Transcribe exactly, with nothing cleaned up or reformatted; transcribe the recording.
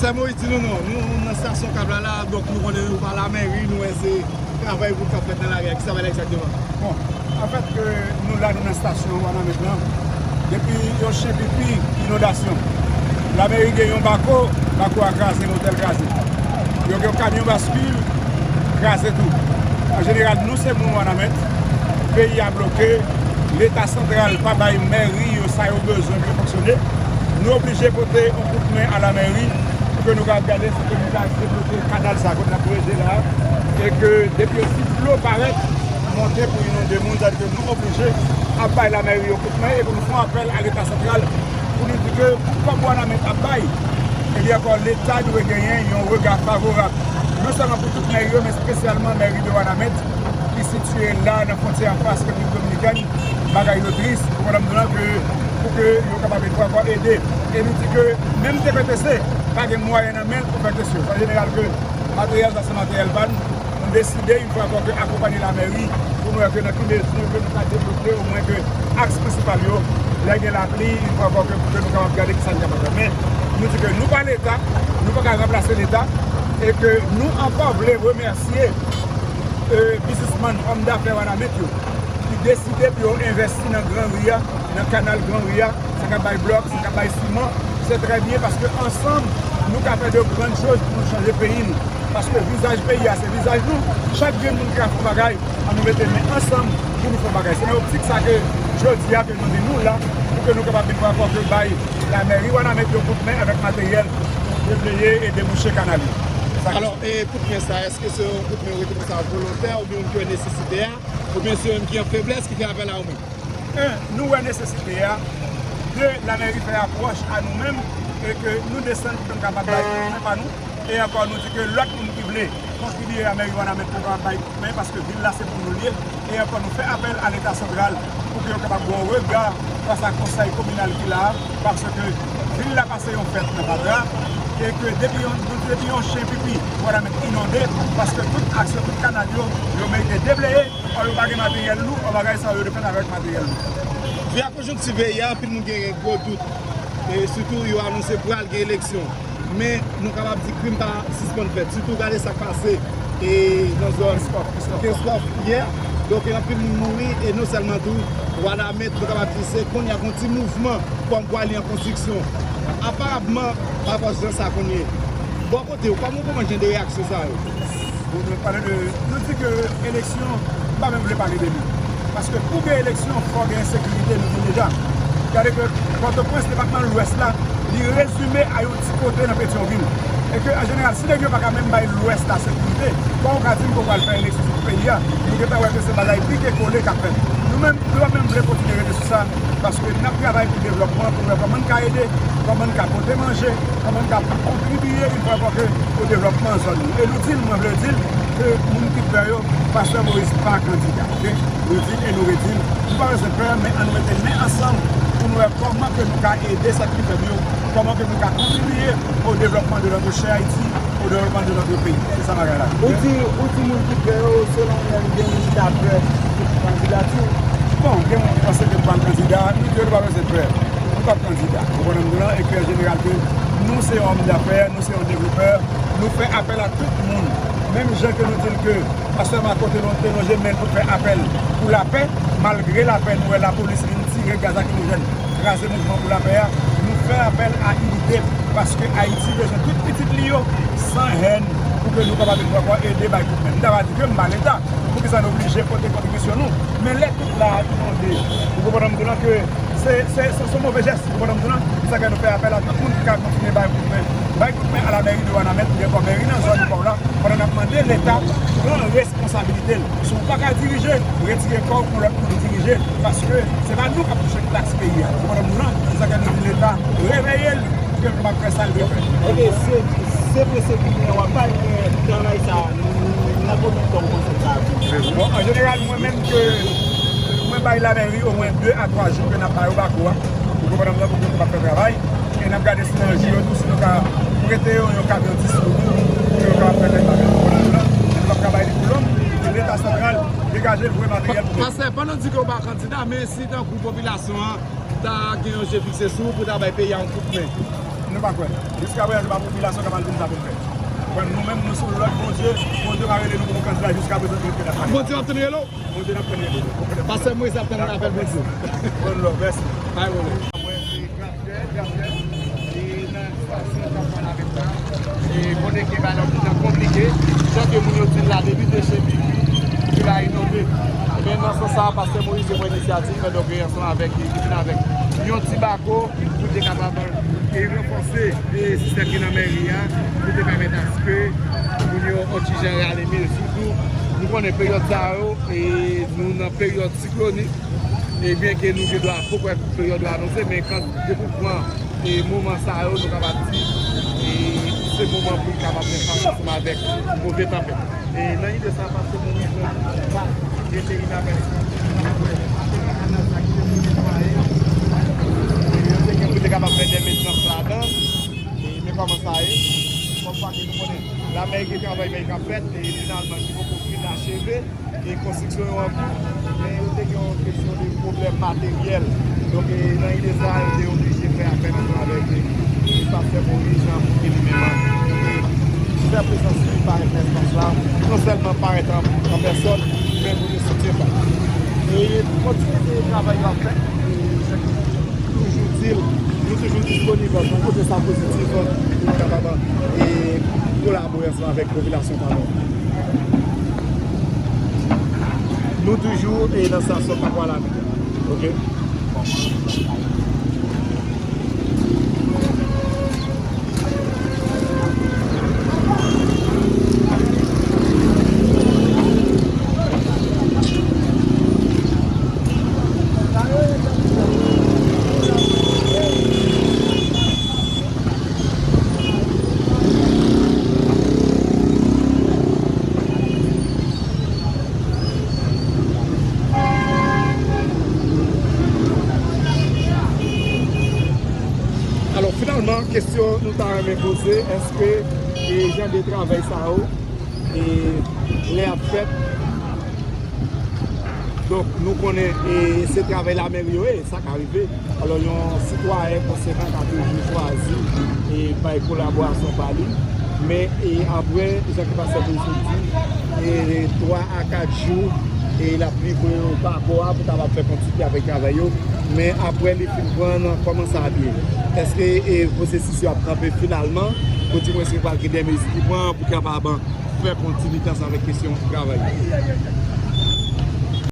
Pastè Moïse di nou non, nou nan stasyon kab la la, donk nou konnen nou pa lamèri, nou wè se travay pou k ap fèt nan lari a. Kisa bagay la egzakteman? Bon, anfèt, ke nou la, nou nan stasyon Wanament lan, depi yon chen pipi, inondasyon. Lamèri gen yon bako, bako a kraze, lotèl kraze. Yo gen yon kamyon baskil, kraze tou. An jeneral, nou se moun Wanament, peyi a bloke, Leta santral pa bay mèri yo sa yo bezwen pou yo fonksyone. Nou oblije pote yon kout men a lamèri pou ke nou ka gade si ke nou ka debloke kanal sa kote n ap rete la. E ke depi yon ti dlo parèt, monte pou inonde moun, sa vle di ke nou oblije ap bay lamèri yo kout men e pou nou fè yon apèl a Leta santral pou nou di ke pou kòb Wanament ap bay, ebyen ankò Leta dwe genyen yon rega favorab, non sèlman pou tout mèri yo, men espesyalman mèri de Wanament ki sitiye la nan fwontyè anfas Repiblik Dominikèn. Bagay yo tris, ou konprann m nan, ke pou ke yo kapab yon fwa ankò ede. E nou di ke menm T P T C pa gen mwayen nan men l pou fè kesyon. Sa jeneral ke materyèl sa se materyèl pa n. Nou deside yon fwa ankò ke akonpanye lamèri pou nou wè ke nan ki mezi ke nou ka debloke omwen ke aks prensipal yo, lè gen lapli, yon fwa ankò ke pou ke nou kapab gade kisa n kapab fè. Men nou di ke nou pa Leta, nou pa ka ranplase Leta, e ke nou ankò vle remèsye e, biznismann, òm dafè Wanament yo, ki deside pou yo envèsti nan Gran Ri a, nan kanal Gran Ri a, sa k ap bay blòk, sa k ap bay siman, se trè byen paske ansanm, nou ka fè de grann choz pou nou chanje peyi nou. Paske vizaj peyi a, se vizaj nou. Chak grenn moun ki ka fè yon bagay, ann nou mete men ansanm pou nou fè yon bagay. Se nan optik sa ke jodi a ke nou di nou la, pou ke nou kapab vin pran kòb yo bay lamèri Wanament yon kout men avèk materyèl debleye e debouche kanal yo. Sa Alò, e kout men sa, èske se yon kout men ou rete konsa volontè oubyen ou ki wè nesesite a, oubyen se yo menm ki an feblès ki fè apèl a ou menm? En, nou wè nesesite a. De, lamèri fè apwòch a nou menm e ke nou desann pou nou kapab bay kout men pa nou. E ankò, nou di ke lòt moun ki vle kontribye a mèri Wanament pou kapab bay kout men, paske vil la se pou nou l ye. E ankò, nou fè apèl a Leta santral pou ke yo kapab gen yon rega fas a konsèy kominal ki la a, paske vil la pase yon fèt nan fatra, e ke depi yon, depi yon chen pipi, Wanament inonde, paske tout aks yo, tout kanal yo, yo merite debleye, ò yo pa gen materyèl lou, ò bagay sa yo dwe fèt avèk materyèl lou. Via konjonkti peyi a, anpil moun gen gwo dout, e sitou yo anonse pral gen eleksyon. Men nou kapab di krim pa sispann fèt. Sitou gade sa k pase e nan zòn Kenskòf yè. Donk, e anpil moun mouri e non sèlman tou, Wanament, nou kapab di se kounye a gen yon ti mouvman kòmkwa li an konstriksyon. Aparamman, pa fòs jan sa konn ye. Bò kote w, kòman w konprann jan de reyaksyon sa yo? Bon, nou pale de, nou di ke eleksyon, m pa menm vle pale de li. Paske pou gen eleksyon, fò gen ensekirite, nou di l deja. Gade ke Pòtoprens, depatman Lwès la, li rezime a yon ti kote nan Petyonvil. E ke, an jeneral, si nèg yo pa ka menm bay Lwès la sekirite, kòman w ka di m ke w pral fè eleksyon sou tout peyi a? Nou gentan wè ke se bagay pike kole k ap fèt. Nou menm, nou pa menm vle kontinye rete sou sa, paske n ap travay pou devlòpman, pou wè kòman n ka ede, kòman n ka pote manje, kòman n ka kontribiye yon fwa ankò ke o devlòpman zòn nou. E nou di l, mwen vle di l, ke moun ki pè yo, Pastè Moïse pa kandida, oke? Nou di l e nou redi l, nou pa bezwen pè, men ann nou mete men ansanm pou nou wè kòman ke nou ka ede sa ki fèb yo, kòman ke nou ka kontribiye o devlòpman de notre chè Ayiti, o devlòpman de notre peyi. Se sa bagay la. Ou di, ou di moun ki pè yo, selon ou menm, gen moun ki ta pè pou kandidati w? Bon, gen moun ki panse ke m pral kandida, nou di yo nou pa bezwen pè. Nou p ap kandida. Ou konprann m nan, e ke an jeneral ke nou se yon òm dafè, nou se yon devlopè, nou fè apèl a tout moun. Menm jan ke nou di l ke pastè Marco te lon-, te lonje men l pou l fè apèl pou lapè, malgre lapè nou wè lapolis vin tire gaz lakrimojèn, kraze mouvman pou lapè a, nou fè apèl a inite, paske Ayiti bezwen tout pitit li yo san hèn pou ke nou kapab vin ankò ede bay kout men. M ta va di ke m pa Leta, poukisa n oblije pote kontribisyon nou? Men lè tout la inonde, ou konprann m tou la ke se, se, se, se yon move jès, ou konprann m tou la. Se sa k fè nou fè apèl a tout moun ki ka kontinye bay kout men. Bay kout men a la mairie de Wanament, oubyen ankò mèri nan zòn pa w la, pandan n ap mande Leta pran responsabilite l. Si w pa ka dirije, retire kò w pou lòt moun dirije, paske se pa nou k ap touche taks peyi a. Ou konprann m tou la. Se sa k fè nou di Leta reveye l, pou ke l kapab fè sa l dwe fè. Ok, se, se prese kounye a w ap bay, men travay sa a, nan konbyen tan w panse l ka fini? Bon, an jeneral, mwen menm ke mwen bay lamèri omwen de a twa jou ke n ap ba yo bako a. Ou konprann m nan, pou ke yo kapab fè travay. E n ap gade si nan jou yo tou, si nou ka prete yo yon kamyon dis pou nou, pou yo kapab fè travay. Ou konprann m nan, nou p ap ka bay li pou long, se Leta santral degaje l voye materyèl pou nou. Pastè, pandan w di ke w pa kandida, men si tankou popilasyon an ta gen yon je fikse sou ou pou ta bay peyi a yon kout men. Nou pa kwè. Jiska prezan, se pa popilasyon k ap al vin sa pou n fè. Bon, nou menm, nou sou lòd Bondye. Bondye pa rele nou pou nou kandida jiska prezan, nou rete la. Bondye ap tann rele w. Bondye n ap tann rele. Pastè Moïse ap tann apèl Bondye. Bon, lò, mèsi. Bay pwoblèm. Mwen, se Grafyè, Grafyè. E nan estasyon Tanpon Lavèt la. E kote ke bagay la jan konplike. Jan ke moun yo di l la, depi de chez Bibi, ki va inove. Men nan sans sa, pastè Moïse te pran inisyativ, men donk, ansanm avèk, li vin avèk yon ti bako, pou te kapab, e, ranfòse, e, sistèm ki nan mèri a, pou te pèmèt aske moun yo on ti jan rale mil. Sitou, nou konnen peryòd sa yo, e, nou nan peryòd siklonik, e byen ke nou gen dwa poko wè peryòd yo anonse, men kan depi w pran, e, moman sa yo, nou kapab di, e, se moman pou l kapab fè fas ansanm avèk move tanpèt. E nan ide sa, pastè Moïse, nou pa rete inavèti. Anans sa ki te pou netwaye. E yo te gen pou te kapab fè de mentnans ladan. E men kòman sa ye? Kòm pa ke nou konnen, lamèri gen travay mèri k ap fèt, e finalman ki poko fin acheve. E konstriksyon yo an kou, men yo te gen yon kesyon de pwoblèm materyèl. Donk, e, nan ide sa, yo te oblije fè apèl ansanm avèk, e, pastè Moïse Jean pou ke li menm, e, fè prezans li parèt nan espas la, non sèlman parèt an, an pèsòn, men pou te soutyen pa. E kontinite travay yo ap fè, e, toujou di l, nou toujou disponib pou pote sa pozitif, pou nou kapab, e, kolabore ansanm avèk popilasyon pa nou. Nou toujou, e, nan stasyon Kapwa Lamè. Oke? Alò, finalman, kesyon nou ta renmen poze, èske, e, jan de travay sa yo, e, lè y ap fèt, donk, nou konnen, e, se travay lamèri yo ye, sa ka rive. Alò, yon sitwayen konsekan ka toujou chwazi, e, bay kolaborasyon pa li. Men, e, apre, jan ke pastè Moïse di, e, twa a kat jou, e, l ap livre bako a pou kapab fè kontinye avèk travay yo. Men apre li fin pran, kòman sa ap ye? Èske, e, pwosesis yo ap kanpe finalman? Pou di mwen si pral gen de mezi ki pran pou kapab fè kontinite ansanm avèk kesyon travay yo?